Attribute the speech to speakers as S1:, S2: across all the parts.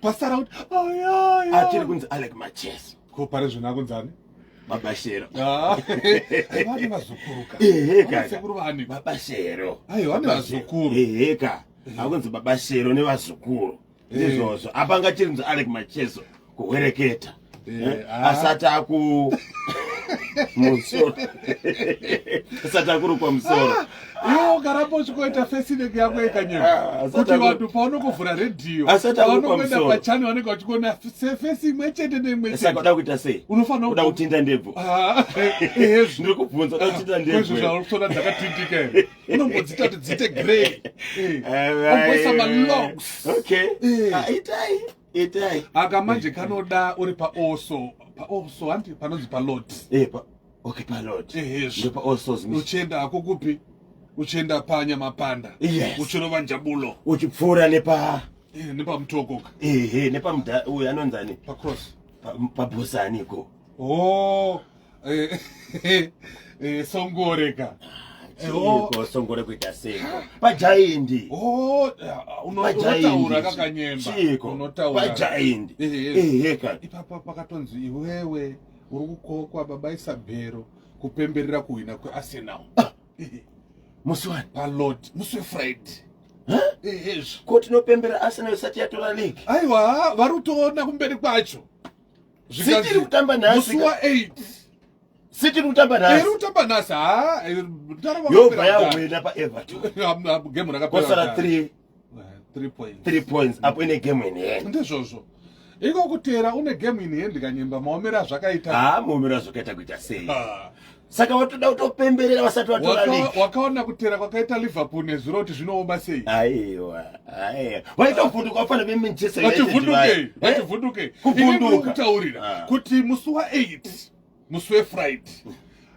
S1: Pasara kuti ayaya.
S2: Achiri kunzi Alec Macheso.
S1: Ko pari zvino akunzani?
S2: Baba Shero.
S1: Ah, vane vazukuru ka.
S2: Ehe ka.
S1: Sekuru vani?
S2: Baba Shero.
S1: Aiwa vane vazukuru.
S2: Ehe ka. Akunzi Baba Shero nevazukuru. Ndizvozvo. Apa ngachiri kunzi Alec Macheso kuhwereketa.
S1: Eh, ah.
S2: Asati aku musoro. Asati akurukwa musoro.
S1: Ah, iwe ukaramba uchingoita fesineki yako yekanyema
S2: Ah, asati
S1: kuti vanhu paunongovhura redhiyo
S2: Asati akurukwa
S1: paunongoenda
S2: musoro.
S1: pachani vanenge vachikuona fesi imwe chete neimwe
S2: Saka
S1: chete
S2: uda kuita sei?
S1: unofanira
S2: Uda kutinda ndebvu.
S1: Ah, ehezvo
S2: Ndiri kubvunza uda kutinda
S1: kwezvo
S2: ndebvu.
S1: zvausona dzakatindika here unombodzita kuti dziite grey omboisa malocks
S2: Okay.
S1: Eh.
S2: Ah, itai. Itai.
S1: aka manje kanoda uri paoso paoso hanti panonzi palot
S2: Eh, pa okay palot.
S1: Ehezvo.
S2: Ndopa all souls mission.
S1: uchienda hako kupi uchienda panyamapanda
S2: Yes.
S1: uchirova njabulo
S2: Uchipfuura nepa
S1: Eh, nepamutokoka
S2: ehe nepamuda uyu anonzani
S1: pacross
S2: pabhosaniko.
S1: oh eh, eh, songoreka Eh, oh.
S2: Chiiko songore kuita seiko? Pajaindi.
S1: Oh, eh, unotaura kakanyemba
S2: Chiiko.
S1: unotaura
S2: Pajaindi.
S1: Eh, eh.
S2: Ehe ka.
S1: ipapa pakatonzi iwewe uri kukokwa baba Isabhero kupemberera kuhwina kweArsenal
S2: Musi wani?
S1: palot musi weFriday. Ehezvo.
S2: Ko tinopembera Arsenal isati yatora league.
S1: Aiwa, vari kutoona kumberi kwacho.
S2: City iri kutamba nhasi.
S1: Musi wa8.
S2: City iri kutamba nhasi.
S1: Iri kutamba nhasi. Ha,
S2: yobva yahwina paEverton.
S1: Game rakapera.
S2: Kwasara 3
S1: 3 points.
S2: 3 points apo ine game in hand.
S1: Ndizvozvo. Iko kutera une game in hand kanyemba maomero azvakaita.
S2: Ah, maomero azvakaita kuita sei?
S1: Ah.
S2: Saka watoda kutopemberera vasati vatora league.
S1: Wakaona kutera kwakaita Liverpool nezuro kuti zvinooma sei?
S2: Aiwa, aiwa. Vaitovhunduka vafana veManchester United.
S1: Vachivhunduke, vachivhunduke.
S2: Kuvhunduka.
S1: Kutaurira
S2: Ah.
S1: kuti musi wa8 musi weFriday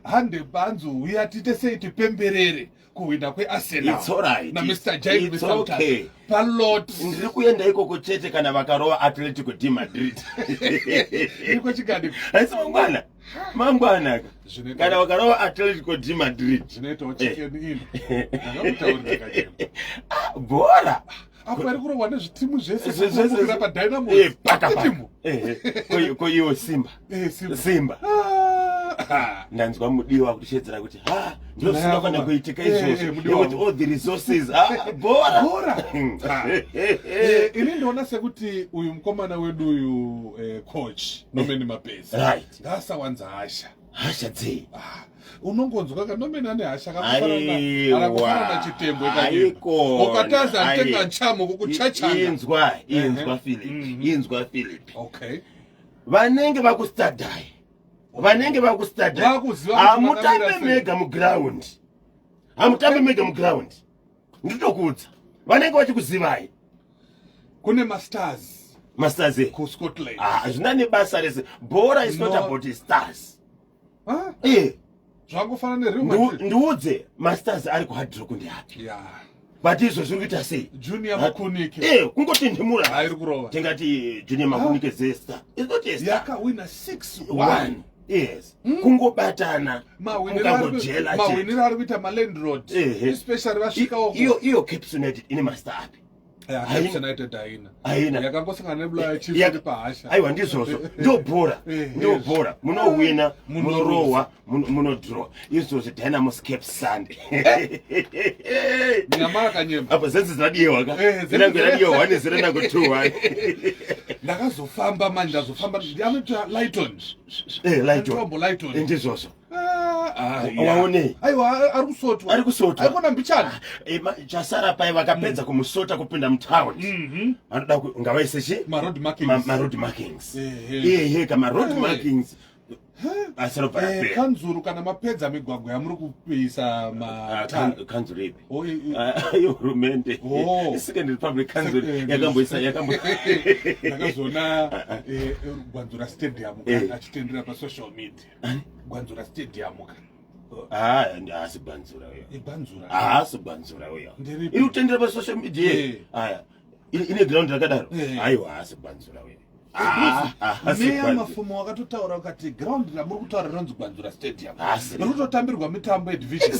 S1: hande banzu uya tiite sei tipemberere kuhwina kweArsenal
S2: It's alright.
S1: na Mr. Giant
S2: It's
S1: Mr. Mutasa.
S2: okay.
S1: Palot
S2: Ndiri kuenda ikoko chete kana vakarova Atletico de Madrid.
S1: iko chigadi
S2: Haisi mangwana. Mangwana ka.
S1: Zvinoita-
S2: Kana vakarova Atletico de Madrid.
S1: Zvinoitawo Chicken Inn. Ndakakutaurira kanyemba.
S2: Ah, bhora.
S1: Apo ari kurohwa nezvitimu zvese
S2: Zvese-
S1: kubukira paDynamos.
S2: Eh, paka paka.
S1: Chitimu.
S2: Eh, eh. Ko iwo Simba.
S1: Eh, Simba.
S2: Simba.
S1: Ah.
S2: Ndanzwa mudiwa kutishedzera kuti ha ndozvinofanira
S1: Ndayakoma.
S2: kuitika
S1: Eh, eh,
S2: izvozvo
S1: mudiwa
S2: nekuti
S1: wangu.
S2: all the resources ah, bhora.
S1: Bhora. Ah. Eh, ini ndoona sekuti uyu mukomana wedu uyu coach Norman Mapeza
S2: Right.
S1: ngaasawanza hasha.
S2: Hasha dzei?
S1: Ah, unongonzwa ka Norman ane hasha
S2: Aiwa.
S1: akafanana chitembwe
S2: Aikona.
S1: ukataza
S2: Ai.
S1: ntenga nchamo kukuchachanga.
S2: Inzwa, inzwa
S1: Ehe.
S2: Philip,
S1: Mhm.
S2: inzwa Philip.
S1: Okay.
S2: Vanenge vakustadhai. Vanenge vakustadhai.
S1: Vakuziva kuti
S2: Hamutambe
S1: vakamira sei.
S2: mega muground. Hamutambe mega muground. Nditokuudza. Vanenge vachikuzivai.
S1: Kune mastars
S2: Masters e.
S1: kuScotland.
S2: Ah, hazvina nebasa rese. Bhora is not
S1: No.
S2: about stars.
S1: Ah,
S2: Eh,
S1: zvangofanana neReal Madrid.
S2: Ndiudze mastars ari kuHard Rock ndeapi.
S1: Yeah.
S2: But izvo zviri kuita sei?
S1: Junior Makunike.
S2: Eh, kungotinhimura.
S1: Airi kurova.
S2: Tingati Junior Makunike zesta. It's not a star.
S1: Yakawina 6-1.
S2: One. Yes. Kungobatana. Mukangojela chete.
S1: Mawiniro ari kuita maLandlord.
S2: Ehe.
S1: Especially vasvikawo.
S2: Iyo Caps United ine master api?
S1: Yeah,
S2: Haina.
S1: Caps United haina.
S2: Haina.
S1: Yakangosangana neBulawayo Chiefs iri pahasha.
S2: Aiwa ndizvozvo. Ndo bhora.
S1: Eh,
S2: Ndo
S1: yes.
S2: bhora. Munowina,
S1: Munorowa.
S2: munorowa, munodraw. Izvozvo Dynamos Caps Sunday.
S1: Nyamara kanyemba.
S2: Apo zenzi ziradiyewa ka.
S1: Eh, zenzi
S2: Zinango radiyewa 1 0 nango 2 1.
S1: Ndakazofamba manje ndazofamba ndinoita Lighton.
S2: Eh, Lighton.
S1: Tombo Lighton.
S2: Eh, ndizvozvo.
S1: Ah, ah, yeah.
S2: Waonei?
S1: Aiwa ari kusotwa.
S2: Ari kusotwa.
S1: Aikona mbichana.
S2: Eh, chasara pai vakapedza kumusota kupinda mutown. Vanoda ngavaise chi?
S1: Ma road markings.
S2: Ma road markings.
S1: Ehe.
S2: Ehe, ka ma road
S1: Eh.
S2: markings. Basa robva
S1: Eh,
S2: rapera.
S1: kanzuru kana mapedza migwagwa yamuri kuisa
S2: Ah,
S1: matara.
S2: Kanzuru ipi?
S1: Oh,
S2: Ah, ihurumende.
S1: Oh.
S2: Second Republic Council
S1: Eh,
S2: yakamboisa yakambo.
S1: Ndakazoona Gwanzura Stadium
S2: Eh.
S1: achitendera pasocial media. Gwanzura Stadium ka.
S2: Ah, haasi Gwanzura uyo.
S1: Igwanzura.
S2: Haasi Gwanzura uyo.
S1: Ndiripi?
S2: Iri kutendera pasocial media.
S1: Eh.
S2: Aya. Ine ground rakadaro.
S1: Eh.
S2: Aiwa haasi Gwanzura uyo. Ah, ah,
S1: Meya Mafumo wakatotaura ukati ground ramuri kutaura rinonzi Gwanzura Stadium.
S2: Asi.
S1: Riri kutotambirwa mitambo yedivision.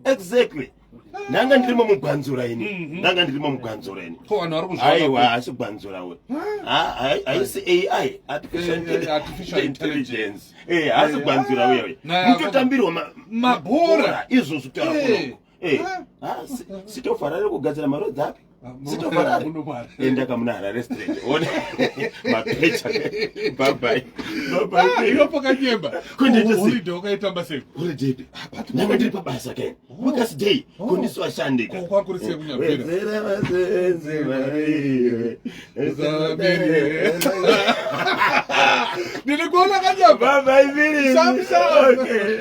S2: Exactly. Ndanga ndirimo mugwanzura ini. Ndanga ndirimo mugwanzura ini.
S1: Ko vanhu vari kuzviona
S2: Aiwa, asi gwanzura we. Ah, haisi AI, artificial
S1: Artificial
S2: intelligence. Eh, haasi gwanzura uya uya.
S1: Naye
S2: Mutotambirwa
S1: Mabhora.
S2: Izvozvo kutaura
S1: Eh.
S2: kunoku. Eh. Ah, City of Harare kugadzira marodzi api?
S1: Ah,
S2: City of Harare.
S1: muno Harare.
S2: Enda kamuna Harare Street. One. Mapecha. Bye bye. Bye
S1: Ah,
S2: bye.
S1: iwe pakanyemba.
S2: Kundiita sei?
S1: Holiday wakaitamba sei?
S2: Holiday ipi? Ndanga ndiri pabasa ke. Workers day. Kundiso ashandika.
S1: Ko kwakuri sei kunyambira?
S2: Wedzera vasenzi variwe.
S1: Zamiri. Ndiri kuona kanyamba.
S2: Bye bye Vili.
S1: Sam, sam.
S2: Okay.